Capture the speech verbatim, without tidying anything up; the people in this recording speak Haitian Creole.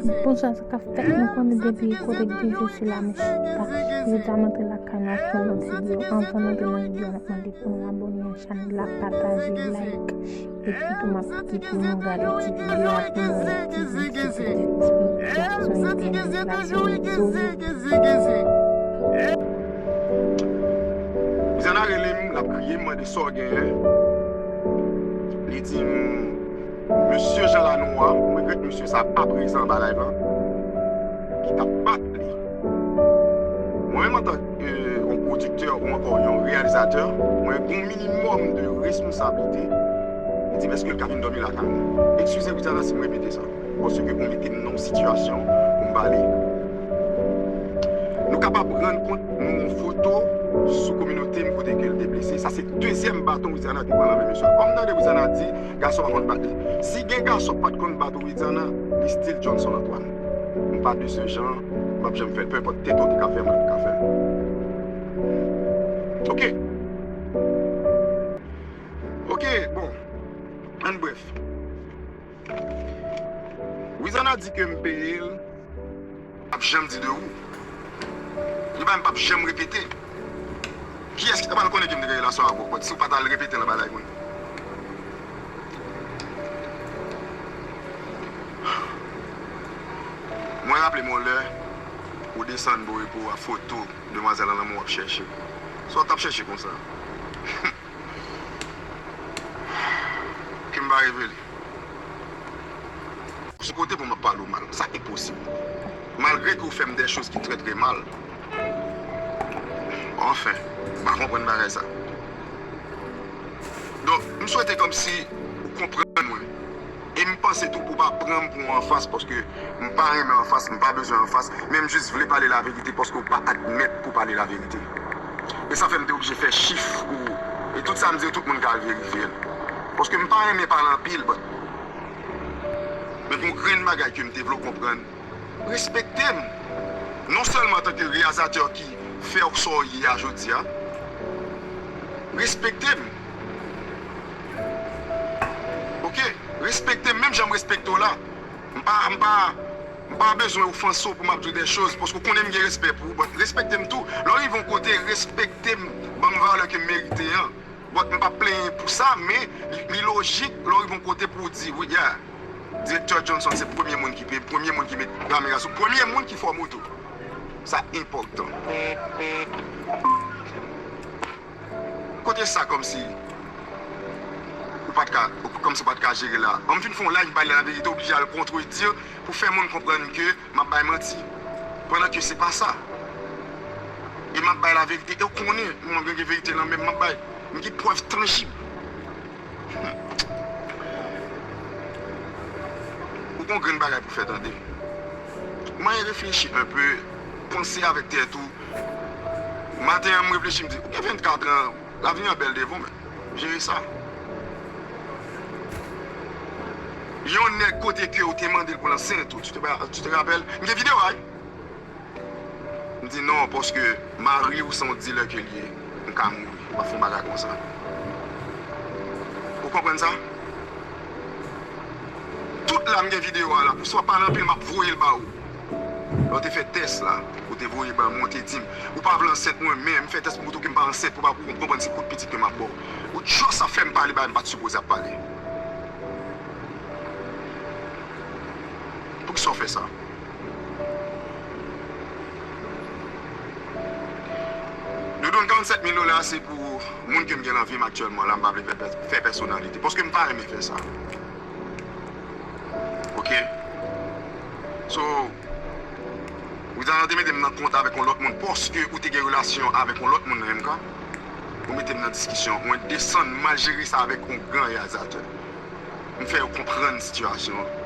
Bonswa, sa k ap fèt? Nou konnen depi kote k gen je sila m chita. Jodi a m antre lakay nou ak yon lòt videyo. Anvan n antre nan videyo a, n ap mande pou nou abòne a chanèl la, pataje, like. Epi tou m ap kite nou gade ti videyo a pou nou wè ki jan se te eksplike gason entènèt la sou rezo yo. Widiana rele m, l ap kriye, m mande sa w genyen. Li di m, Mesye Jean Lanoir, m regrèt mesye sa pa prezan anba live lan, ki t ap bat li. Mwen menm, antanke yon pwodiktè ou ankò yon reyalizatè, mwen gen yon minimòm de responsablite. Li di m, èske l ka vin dòmi lakay mwen? Eskize, Widiana, si m repete sa, paske ou mete m nan yon sitiyasyon pou m pale. Nou kapab rann kont nan yon foto sou kominote m kote ke l te blese. Sa se dezyèm baton Widiana te pran nan men mesye a. Kòm tande Widiana di, gason pa konn bat li. Si gen gason k pa t konn bat Widiana, li still Johnson Antoine. M pa de se jan, m p ap janm fè l. Peu importe tèt ou te ka fè, mwen te ka fè l. Ok. Ok, bon. An bref. Widiana di ke m peye l. P ap janm di de ou. Li pa, m p ap janm repete. Kiyès ki ta pral konnen ke m te gen relasyon avè w? But si w pa t al repete l anba live mwen. Mwen raple m yon lè, ou desann bò repo a, foto demwazèl an nan men w ap chèche. Sa w t ap chèche konsa? Ke m pa revele. Sou kote pou m ap pale w mal. Sa enposib. Malgre ke w fè m de choz ki trè, trè mal. Anfen, m pa konprann bagay sa. Donk, m swete kòmsi ou konprann mwen. E m panse tou pou w pa pran m pou yon anfas, paske m pa renmen anfas, m pa bezwen anfas, men m jis vle pale laverite, paske w pa admèt pou w pale laverite. E sa fè m te oblije fè chif pou ou. E tout sa m di yo, tout moun ka al verifye l. Paske m pa renmen pale anpil, but men gon grenn bagay ke m te vle w konprann. Respekte m. Non sèlman antanke reyalizatè ki fè w sa w ye a jodi a. Respekte m. Ok? Respekte m menm jan m respekte w la. M pa, m pa, m pa bezwen ofanse w pou m ap di w de choz, paske w konnen m gen respè pou ou, but respekte m tou. Lè w rive yon kote, respekte m, ban m valè ke m merite an. But m p ap plenyen pou sa, men li, li lojik lè w rive yon kote pou w di, wi, yeah, Direktè Johnson se premye moun ki peye, premye moun ki met kamera sou, premye moun ki fè w moto. Sa enpòtan. Kote sa kòmsi ou pa t ka, kòmsi ou pa t ka jere la. An m fin fè yon live, m pale laverite, oblije al kontredi pou fè moun konprann ke m ap bay manti. Pandan ke se pa sa. E m ap bay laverite. E w konnen, mwen gen verite nan men m, m ap bay. M gen prèv tanjib. Hmm. Ou gon grenn bagay pou fè tande. Mwen reflechi enpe, panse avèk tèt ou. Maten an, m reflechi, m di, ou gen vennkat an, lavni an bèl devan w, men jere sa. Yon nèg kote ke ou te mande l pou l ansent ou, tu te, tu te rappelles? M gen videyo a, wi. M di non, paske mari w se yon dilè ke l ye. M ka mouri. M pa fè yon bagay konsa. Ou konprann sa? Tout la m gen videyo a la. Pou sa w pale anpil, m ap voye l ba ou. Lè w te fè tès la, ou te voye ban mwen, ou te di m, ou pa vle ansent mwen, men m fè tès pou moutre w ke m pa ansent, pou pa pou w konprann se kout pitit ke m ap ba w. Ou just ap fè m pale bagay m pa t sipoze ap pale. Poukisa w fè sa? Doudoun, karannsèt mil dola se pou moun ke m gen nan vi m aktyèlman la, m pa vle fè pè-, fè pèsonalite, paske m pa renmen fè sa. Ok? So, Widiana te mete m nan kont avèk yon lòt moun, paske ou te gen relasyon avèk yon lòt moun nan M K. Ou mete m nan diskisyon, mwen desann, m al jere sa avèk yon gran reyalizatè. M fè yo konprann sitiyasyon an.